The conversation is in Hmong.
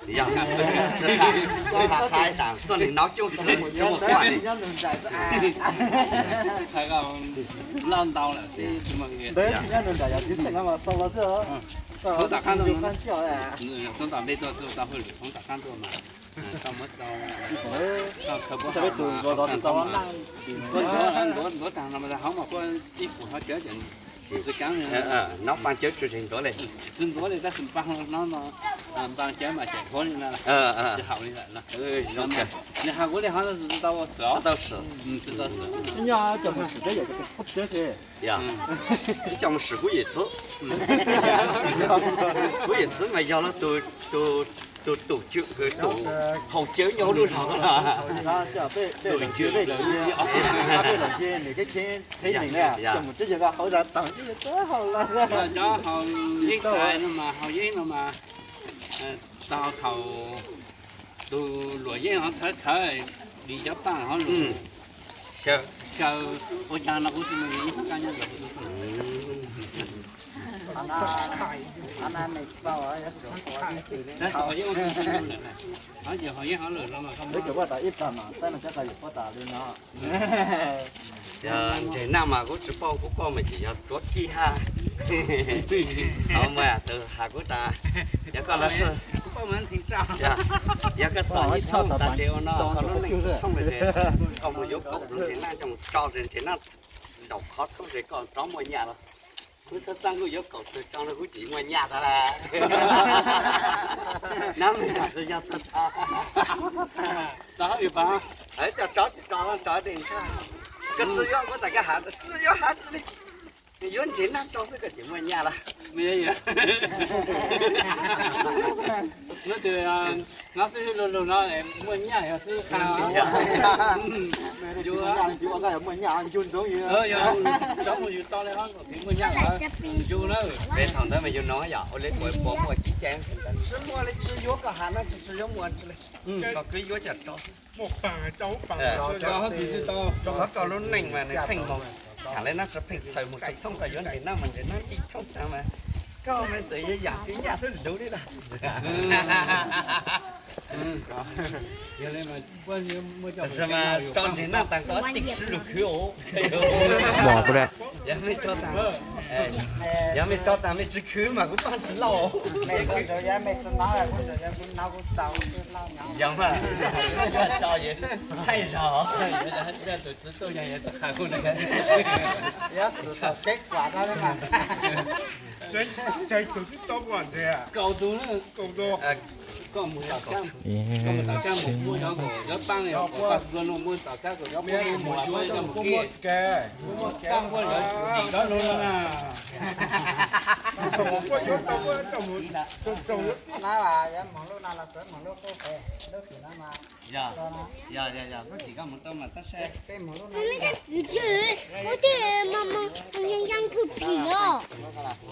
Yog, koj hais tas tuaj neeg no coj coj quaj li. Loj ntau lawm, tsis muaj nyias. Txhoov tom qab tuaj, txhoov tom qab tuaj mas tau muab tau. Ntuav tag no mas hauv mas kuj ib puas hauv cawv ces tsis kav, nov paj cawv tsis ntuav li, tsis ntuav li tab sis npaj no, npaj cawv mas tseem huab li no, tsis haum li lawm. Nws hais kuv li hov tsis tau ua xwm, tsis tau xwm. Nyob cov mus sim teb yam cov qub cawv ces, ib co mus sim kuv yim txwv, kuv yim txwv mas yog los tus, tus, tus tum cwm, tus haus cawv nyob lub zog los. Cov mus teb yam hauv zas tag cov haus yeeb tais no mas, haus yeeb no mas, tau thaum tus luam yeeb ho txhawv txhawv, li cov paj ho lus xyaw, ua cas no kuv tsis muaj ib qab nyob ntawd. Tab sis ho yeeb ho lwm no mas, ho yeeb ho lwm no mas koj muab ib tag mas saib no cov qab yuav pob tas li no. Yog ntseg naj mas kuv tsis paub, kuv paub mas tsis yog tsuav kij hab. Thaum muaj tus has kuv tas, yog koj los, yog koj txom nyem tas tes ua no, koj lub neej tshooj, koj mus yuav kaum tus ntseg naj coj mus tso, ntseg naj nraum qhov rhaub ze koj rov muaj nyaj los. Kuv xav xav kuj yuav kaum tus tso no kuv tsis muaj nyaj tag lawm. Nab me lam yog tag tag. Cov tso tsis tso, tso dej ntshai. Koj tsis yuav, kuv tas koj has tsis yuav has tsis li. Yuav ntseg naj tso xwb koj tsis muaj nyaj lawm. Hnub twg no xwb lug lug no muaj nyaj yog xwb. Muaj nyaj ncu ntxoov, cov mus yus tau li ho muaj nyaj ncu na. Peb thaum ntawd mas yus no yog ua li puas puas muaj cib cai, tsis muaj li, tsis yuav koj has no tsis, tsis yuav muaj tsis li. Koj kwv yuav cov tso. Rau qhov koj lub neej mas nws pheej mus, thaum li nab tso pheej txhaws mus tsis thoob, koj yuav ntseg nab mas ntseg nab ib thoob tag mas koj mas txawm yog yam twg nyaj twb luv li lawm. Tab sis mas tso ntseg nab tas koj ib txwm lug khwv os. Yog mej tso tas, yog mej tso tas mej tsis khwv mas kuv paj tsis lauj. Yog mas, tso thaij zog. Kaum tus, koj mus tom kab, koj mus tom kab mus muab cov nkaum cov paj, yog koj tua no muab tom kab kom cov muab muab coj mus kib. Kab muab cov dim cov no na. Yog, yog, yog, yog, koj tim koj mus tau mas tab sis. Ua tej mas mas yeej yeej kawg plis os.